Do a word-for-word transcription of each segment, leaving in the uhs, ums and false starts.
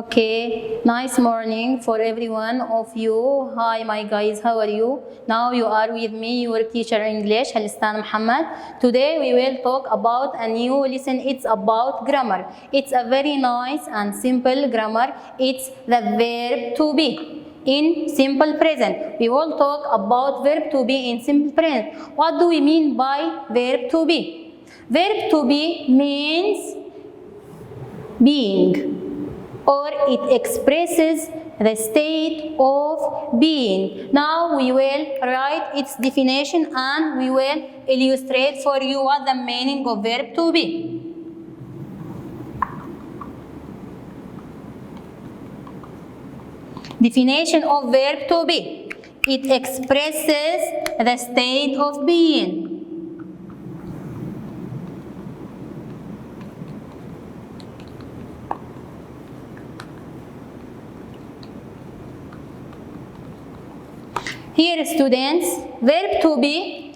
Okay, nice morning for every one of you. Hi, my guys, how are you? Now you are with me, your teacher English, Halistan Muhammad. Today we will talk about a new lesson. It's about grammar. It's a very nice and simple grammar. It's the verb to be in simple present. We will talk about verb to be in simple present. What do we mean by verb to be? Verb to be means being, or it expresses the state of being. Now we will write its definition and we will illustrate for you what the meaning of verb to be. Definition of verb to be. It expresses the state of being. Here, students, verb to be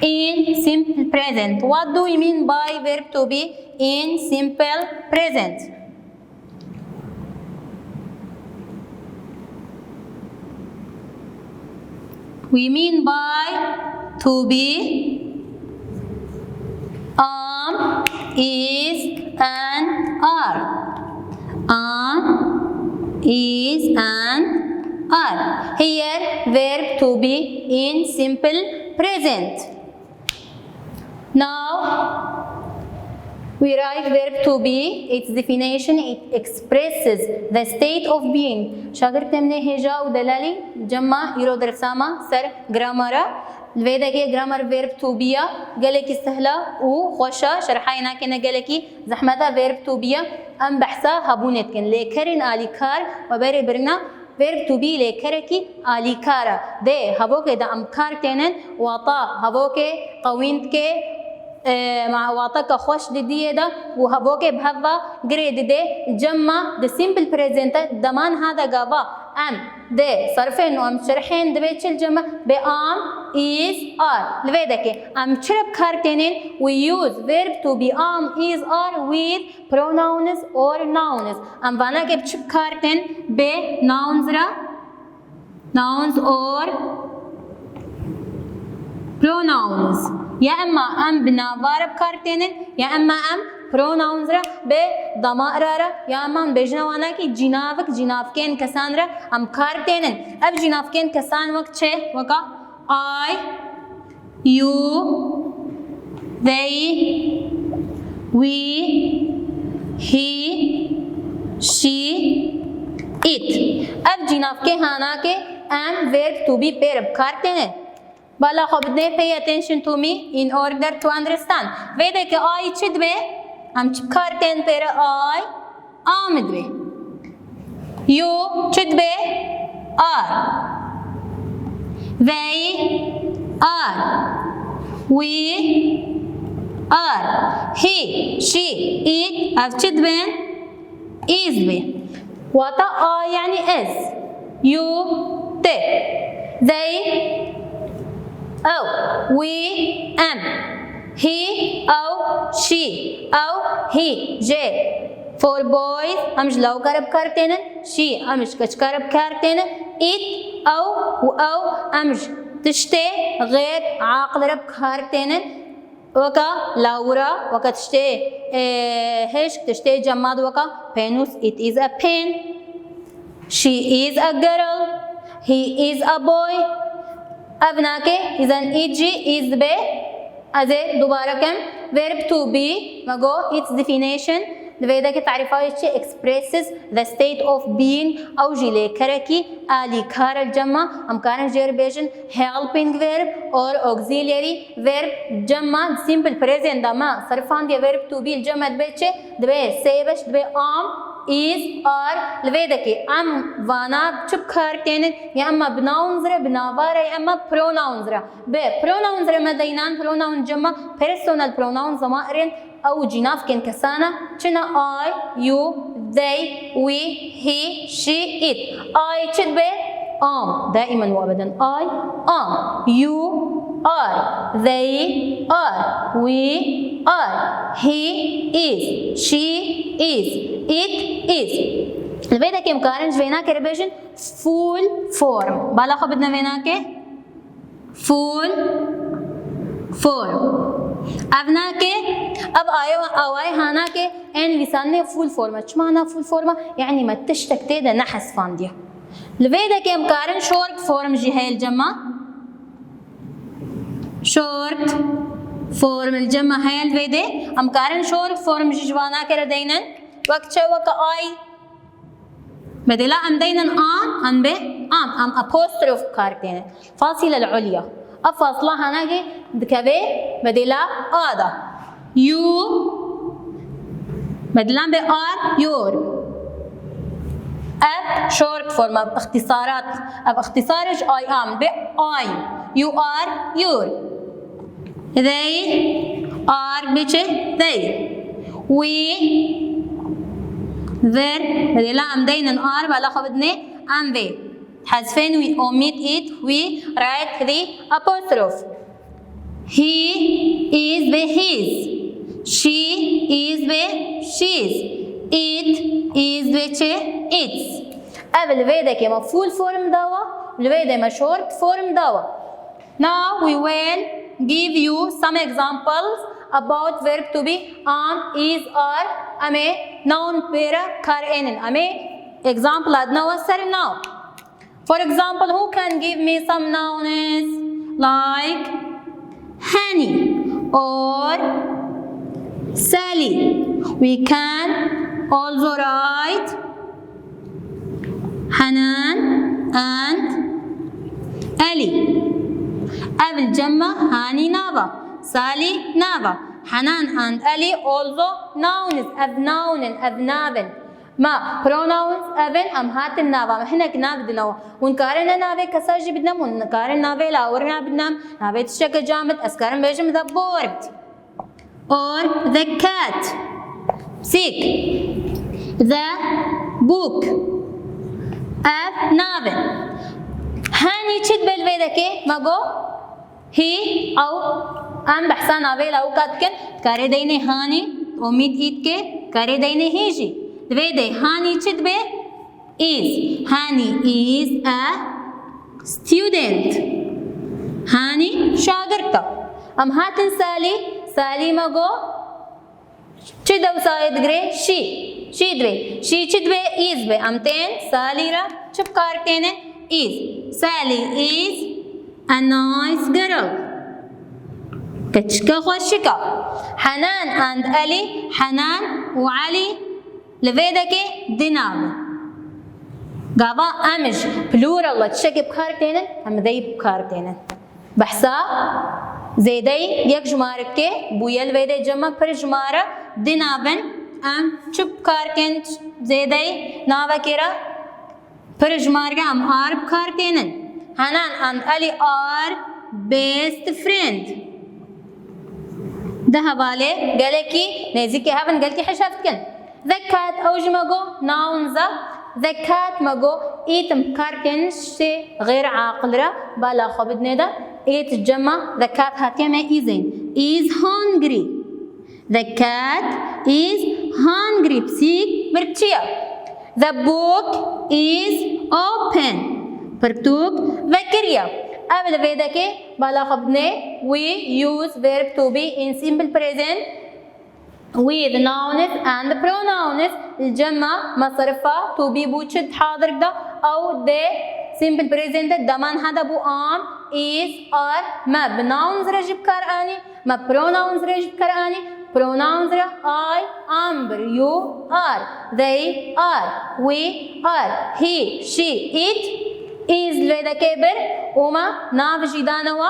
in simple present. What do we mean by verb to be in simple present? We mean by to be am, is, and are. Am, is, and are. Here, verb to be in simple present. Now, we write verb to be, its definition, it expresses the state of being. Şagirdê min ê hêja û delalî, cem me îro dersa me ser gramer e. Li vê dekê gramer verb to be ya, gelekî sehla û xweş e, şerhayê nake ne gelekî zehmet e, verb to be ya. Em behsa hebûnê dikin. Lêkerên alîkar we berê birina. Verb to be lêkerekî alîkar e. Di hevokê de em kar tênin, wata hevokê qewîn dike, e, ma-, wateke xweş didiyê de û hevokê bi hev ve girê dide. Cem me di simple present e, dema niha de gava em di serfên û em şerhên dibê çi li cem me? Bê am, is, are. Li vê dekê em çi re bi kar tênin? We use verb to be am, is, are with pronouns or nouns. Em vanakê bi çi bi kar tên? Bi nouns re. Nouns or pronouns. Ya emma em bi nava re bi kar tênin, ya emma em pronouns re bi damara re, ya emma em bêjine wanakî cînavik, cînavkên kesan re em kar tênin. Ev cînavkên kesan wek çi? Weka I, you, they, we, he, she, it. Ev cînavkê hanakê em verb to be pê re bi kar têne. Bala xwe bidinê, pay attention to me in order to understand. Vê dekê I çi dibe? Em çi bi kar tên pê re? I am dibe. You çi dibe? Are. They are. We are. He, she, it, ev çi dibin? Is dibe. Wata I yani ez. You, te. They, ew. We, em. He, ew, she, ew, he, jê. For boys, em ji lawika re bi kar tênin. She, em ji keçika re bi kar tênin. It, ew û ew, em ji tiştê xêr aqil re bi kar tênin. Weka lawira, weka tiştê, e, hişk, tiştê cemad, weka pênûs, it is a pen. She is a girl. He is a boy. Ev nake, is an ed, is be. Ez ê dubare kem. Verb to be, me got its definition. Di vê de ki tarîfa wê çi? Expresses the state of being. Ew jî lêkerekî alîkar e li cem me. Em karin jê re bêjin helping verb or auxiliary verb. Cem me simple present de me serifandiye verb to be li cem me dibe çi? Dibe sê beş, dibe am, is, are. Li vê dekê em vana çi bi kar tênin? Ya em me bi nouns re, bi nava re, ya em me pronouns re. Bi pronouns re me deynan, pronoun cem me personal pronouns zama irin, ew cînavkên kesana çi ne? I, you, they, we, he, she, it. I çi dibe? Am. Daimen û ebeden I am. You are. They are. We are. He is. She is. It is. Li vê dekê em karin ji vênakê re bêjin full form. Bala xwe bidine vênakê. Full form. Ev nake, ev aye-, awayê ha nake, ên nivîsandinê full form e. Çima na full form e? Yanî me tiştek tê de nehesvandiye. Li vê dekê em karin short form jî heye li cem me. Short form li cem me heye li vê de. Em karin short form jî ji vana kere deynin. Wek çi? Wek ay. Bedêla em deynin an, an be am, am apostrof kar têne. Fasîle li ulya. Ev fasla hanagê dikeve bedêla a da. You, bedêla be are, your. Ev short form, ev ixtîsarat, ev ixtîsar ji I am be I'm. You are, your. They are be çi? They. We were, bedêla em deynin are, bala xwe bidinê em vê. Hezfên we, omit it, we, right, the apostrophe. He is be his. She is be she's. It is be çi? Its. Ev li vê dekê me full form dawa, li vê de me short form dawa. Now we will give you some examples about verb to be am, is, are. Em ê noun pê re kar ênin. Em ê example dine we ser noun. For example, who can give me some nouns like Hani or Sally? We can also write Hanan and Ali. Ev li cem me Hani nava, Sally nava. Hanan and Ali also nouns, ev noun in, ev nav in. Ma pronouns ev in, em hatin nava me. Hinek nav dine we. Hûn karin ne navê kesa jî bidinem, hûn karin navê lawirina bidinem, navê tişteke camid, ez karim bêjim the board. Or the cat. Pisîk. The book. Ev nav in. Hani çi dibe li vê dekê? Me got he, ew, em behsa navê lawika dikin. Dikarê deynê hani, omît ît ke, dikarê deynê he jî. Di vê de hani çi dibe? Is. Hani is a student. Hani şagirt e. Em hatin Salî, Salî me got, çi dewsa yê digire? She. She dibe. She çi dibe? Is be. Em tên Salî re çi bi kar têne? Is. Sally is a nice girl. Keçike xweşik e. Hanan and Ali, Hanan û Ali li vê dekê di nav in. Gava em ji plural re tiştekê bi kar tênin, em they bi kar tênin. Behsa zêdeyî yek jimarikê bûye, li vê de cem me pir jimare di nav in. Em çi bi kar tên zêdeyî navekê re? Pir jimarge em are bi kar tênin. Hanan and Ali are best friend. Di hevalê gelekî nêzîkê hev in, gelekî hişev dikin. The cat, ew jî me got nouns e. The cat me got it in bi kar tênin tiştê xêr aqil re, bala xwe bidinê de. It cem me, the cat hatiye me is in. Is hungry. The cat is hungry. Pisîk birçî ye. The book is open. Pirtûk vekirî ye. Ev li vê dekê bala xwe bidinê. We use verb to be in simple present with nouns and pronouns. Li cem me mesrifa to be bû çi di hadir de? Ew di simple present de deman hede bû am, is, are. Me bi nouns re jî bi kar anî. Me pronouns re jî bi kar anî. Pronouns re I am bir, you are, they are, we are, he, she, it, is li vê dekê bir û me nav jî dane we.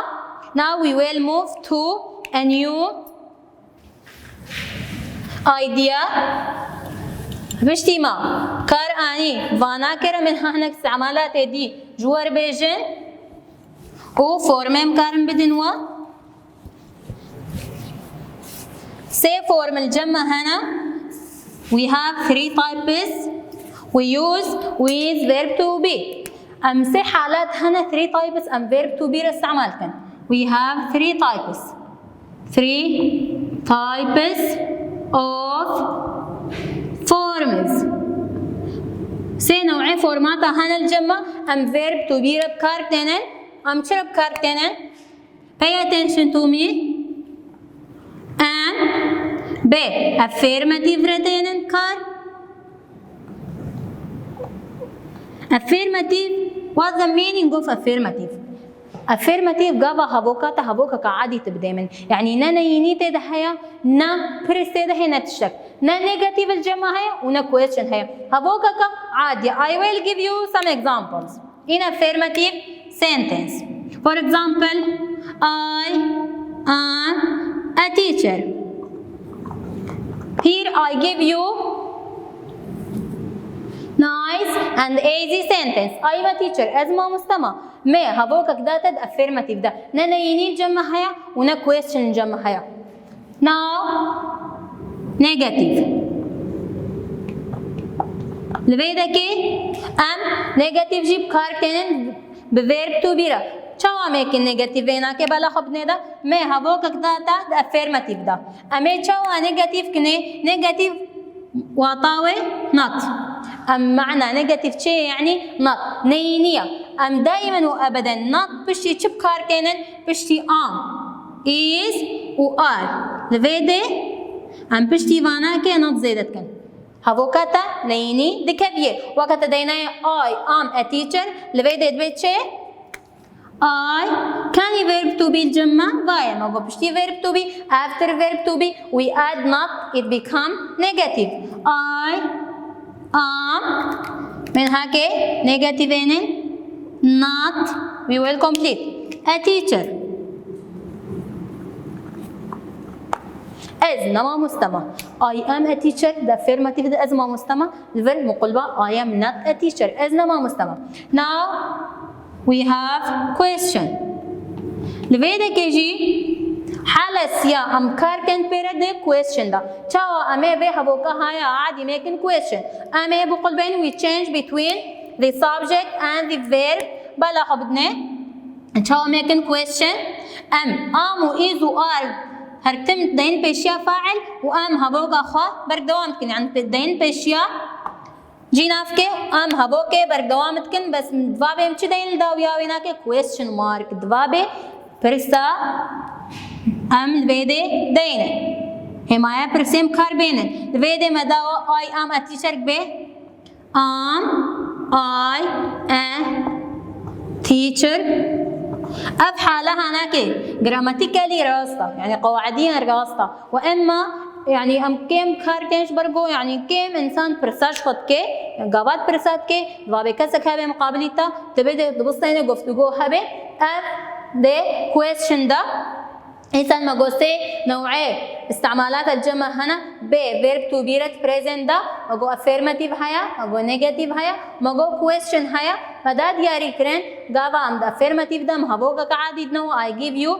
Now we will move to a new idea. Piştî me kar anî vana kere, min hinek îstimalatê dî ji we re bêjin û formê em karin bidin we. Sê form li cem me hene. We have three types. We use with verb to be. Em sê halat hene, three types, em verb to be re îstimal kin. We have three types. Three types of forms. Sê new'ê formata hene li cem me, em verb to be re bi kar tênin, em çi re bi kar tênin? Pay attention to me. Em bi affirmative re tênin kar. Affirmative, what's the meaning of affirmative? Affirmative gava havoka te havokeka adî tu bidê min. Yanî ne neyînî tê de heye, ne pirs tê de heye, ne tiştek. Ne negative li cem me heye û ne question heye. Havokeka adî. I will give you some examples in affirmative sentence. For example, I am a teacher. Here I give you nice and easy sentence. I am a teacher. Ez mamoste me. Me havokek da te di affirmative de. Ne neyînî cem me heye û ne question cem me heye. Now, negative. Li vê dekê em negative jî bi kar tênin bi verb to be re. Çawa em ê kin negative vê nake bela xwe binê de? Me havokek da te di affirmative de. Em ê çawa negative kinê? Negative wata wê not. Em mana negative çi ye? Yanî not. Neyînî ye. Em daimen û ebeden not piştî çi bi kar tênin? Piştî am, is û are. Li vê dê em piştî vanakê not zêde dikin. Havoka te neyînî dikeviyê. Weke te deynayê I am a teacher, li vê dê dibe çi? I, kenî verb to be li cem me? Va ye, me got piştî verb to be, after verb to be, we add not, it become negative. I am, min hake negative ênin, not, we will complete. A teacher. Ez ne mamoste me. I am a teacher, di affirmative de ez mamoste me, li vir muqulba I am not a teacher. Ez ne mamoste me. Now, we have question. Li vê dekê jî hala siya em kar tên pê re di question de. Çawa em ê vê hevoka haya adî mêkin question? Em ê biqulbên we change between the subject and the verb. Bela xwe bidine. Çawa mêkin question? Em am û is û are her tim deyn pêşiya fail û em hevoka xwe berdewam dikin. Yani pe-, deyn pêşiya cînavkê, em hevokê berdewam dikin, bes divabê em çi deyn li dawiya wê nake? Question mark. Divabê pirsa em li vê dê deyne. Hêmaya pirsên bi kar bênin. Li vê dê me dawa I am a teacher bê. Am I a teacher? Ev hala hanake gramatikali rast e, yani qewadiyen rast e. Û emma, yani em kêm kar tên ji ber ku, yani kêm insan pirsa ji xwe dike, gavat pirsa dike, divabê kesek hebe miqabilî te, divê de dibistêne guftûgo hebe, ev de question de. Însan me got sê new'ê îstimalata li cem me hene, bê verb to be re di present de, me got affirmative heye, me got negative heye, me got question heye, me da diyarî kirin, gava em di affirmative de em hevokeke adî dine û I give you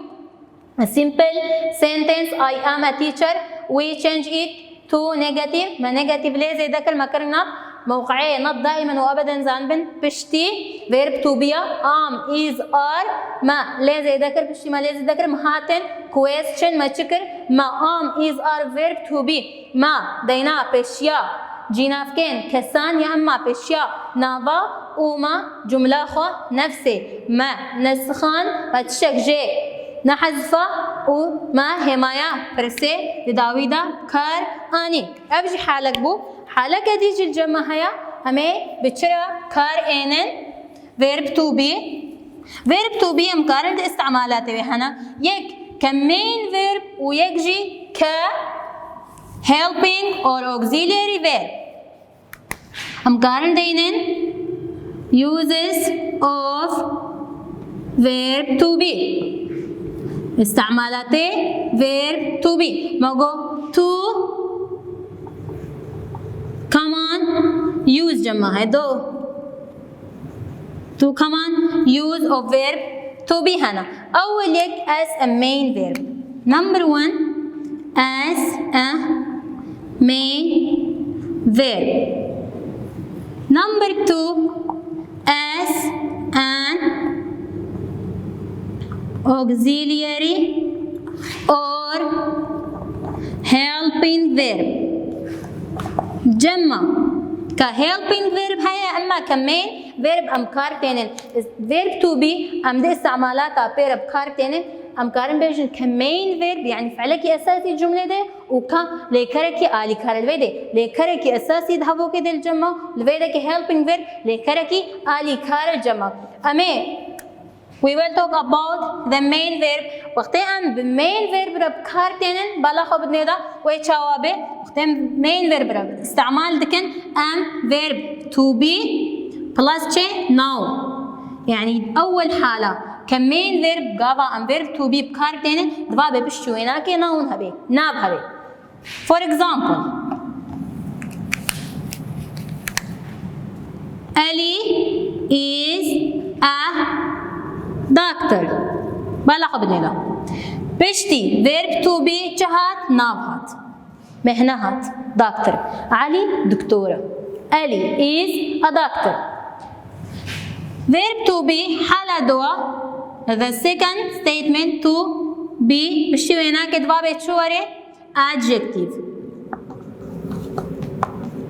a simple sentence, I am a teacher, we change it to negative, me negative lê zêde kir, me kir not, mewqeyê not daimen û ebeden zanibin piştî verb to be ya, am, is, are, me lê zêde kir, piştî me lê zêde kir, me hatin question, me çi kir? Me am, is, are, verb to be, me deyna pêşiya cînavkên kesan ya, em me pêşiya nava û me cumla xwe nefsê, me nesixan, me tiştek jê nehezfa û me hêmaya pirsê di dawî de kar anî. Ev jî halek bû. Haleke dî jî li cem me heye, em ê bi çi re kar ênin? Verb to be. Verb to be em karin di îstimalatê wê hene. Yek ke main verb û yek jî ke helping or auxiliary verb. Em karin deynin uses of verb to be. Îstimalatê verb to be. Me got to common use cem me heye. Do. To common use of verb to be hene. Ewil yek as a main verb. Number one, as a main verb. Number two, as an auxiliary or helping verb. Cem me Helping verb heye, emma ke main verb em kar tênin. Verb to be em di îstimalata pê re bi kar tênin. Em karin bêjin ke main verb, yanî fiilekî esasî cumlê de û ka lêkerekî alîkar e. Li vê de lêkerekî esasî di hevokê de li cem ma, li vê de ke helping verb lêkerekî alîkar e cem ma. Em ê We will talk about the main verb. Wextê em bi main verb re bi kar tênin, bala xwe bidinê de wê çawa bê. Wextê em main verb re îstimal dikin, em verb to be plus çi? Noun. Yanî ewel hala ke main verb, gava em verb to be bi kar tênin, diva bê piştî wê nake noun hebê, nav hebê. For example, Ali is a doctor. Bala xwe bidinê de. Piştî verb to be çi hat? Nav hat. Mehne hat. Doctor. Ali doktor e. Ali is a doctor. Verb to be hala dua. The second statement, to be. Piştî wê nake diva bê çi were? Adjective.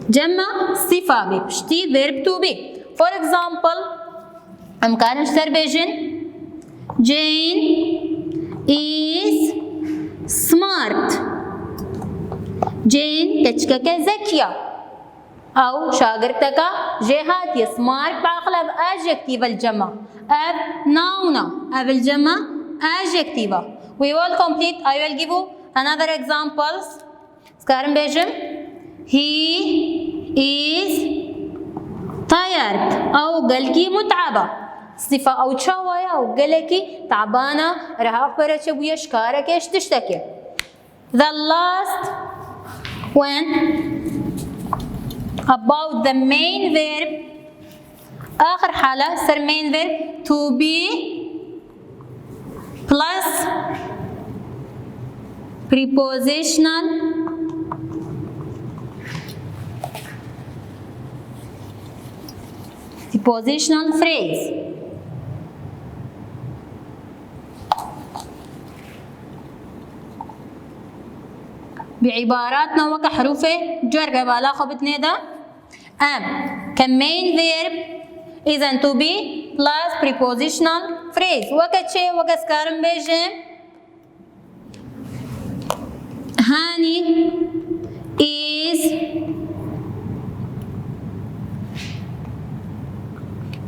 Cem ma sîfa bê piştî verb to be. For example, em karin ji ser bêjin, Jane is smart. Jane keçikeke zekî ya. Ew şagirteka jêhatî ye. Smart bi aqil, ev adjective e li cem ma. Ev noun e. Ev li cem ma adjective e. We will complete, I will give you another examples. Ez karim bêjim, he is tired. Ew gelkî mut'eb e. Sîfa ew çawa ye? Ew gelekî teban e. Reha xwe re çêbûye ji karekê, ji tiştekê. The last one about the main verb. Axir hala ser main verb, to be plus prepositional, prepositional phrase. Bi îbaratna weke herûfê cer ke bala xwe bidinê de. Em ke main verb is and to be plus prepositional phrase. Weke çi? Weke ez karim bêjim, Hani is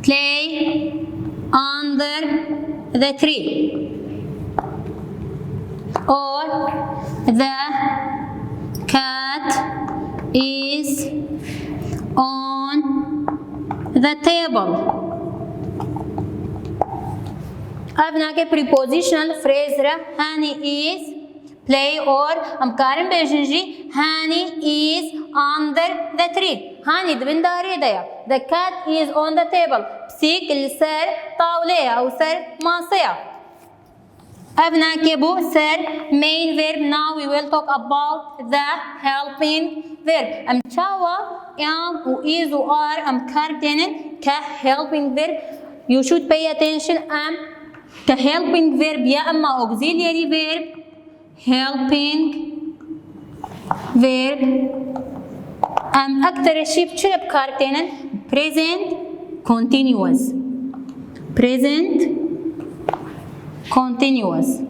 play under the tree. Or the cat is on the table. Ev nake prepositional phrase re, Hani is play, or em karin bêjin jî, Hani is under the tree. Hani di bin darê de ye. The cat is on the table. Pisîk li ser tawlê ye, ew ser masê ye. Ev nake bû ser main verb. Now we will talk about the helping verb. Em çawa am û is û are em kar tênin ke helping verb? You should pay attention. Em ke helping verb ya, emma auxiliary verb, helping verb. Em ektere şî bi çi re bi kar tênin? Present continuous. Present continuous.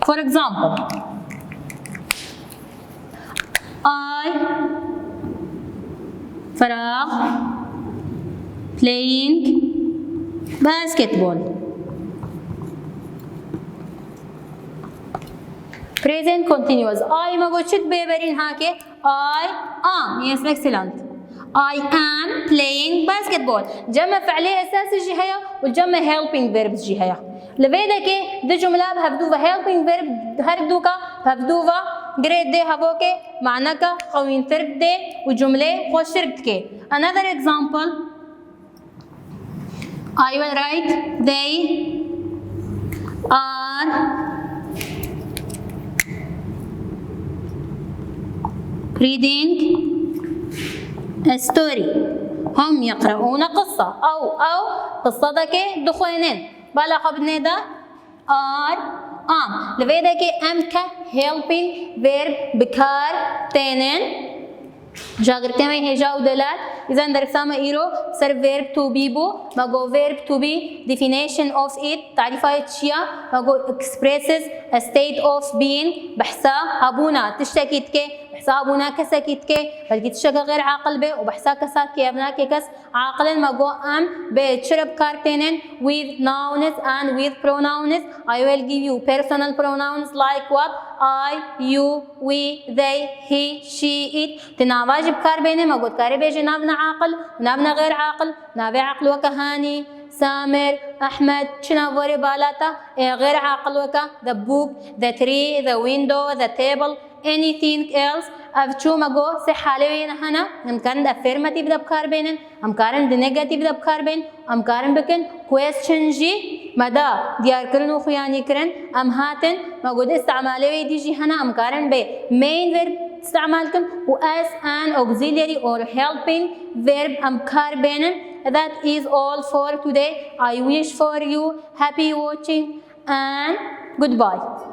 For example, I فراغ playing basketball. Present continuous. I me got çi bê berî niha ke? I am. Yes, excellent. I am playing basketball. Cem me fiilê esasî jî heye û cem me helping verbs jî heye. Li vê dekê du cumla bi hevdû ve, helping verb her dûka bi hevdû ve girê dê hevokê maneke xewîntir didê û cumlê xweştir dike. Another example, I will write, they are reading a story. هم يقرؤون قصة. Ew, ew qisedekê dixwênin. Bala xwe bidinê de. Are Am, li vê dekê em ke helping verb bi kar tênin. Jagirtê me hêja û delal, îzen dersa me îro ser verb to be bû. Me got verb to be, definition of it, tarîfa wê çi ya? Me got expresses a state of being, behsa hebûna tiştekî dike, behsa hebûna kesekî dike, belkî tişteke xêr aqil be û behsa kesa kevna ke kes aqil in. Me got em bi çi re bi kar tênin? With nouns and with pronouns. I will give you personal pronouns like what? I, you, we, they, he, she, it. Tu nava jî bi kar bêne, me got karê bêje navna aqil û navna xêr aqil. Navê aqil weke Hani, Samir, Ahmed, çi nav were balata, ê xêr aqil weke the book, the tree, the window, the table, anything else. Ev çû me got sê halê wê hene, em karin affirmative de bi kar bênin, em karin di negative de bi kar bên, em karin bikin question jî. Me da diyarkirin û xuyanîkirin, em hatin, me got istimalê wê dî jî hene, em karin bê main verb istimal kin û as an auxiliary or helping verb em kar bênin. That is all for today. I wish for you happy watching and goodbye.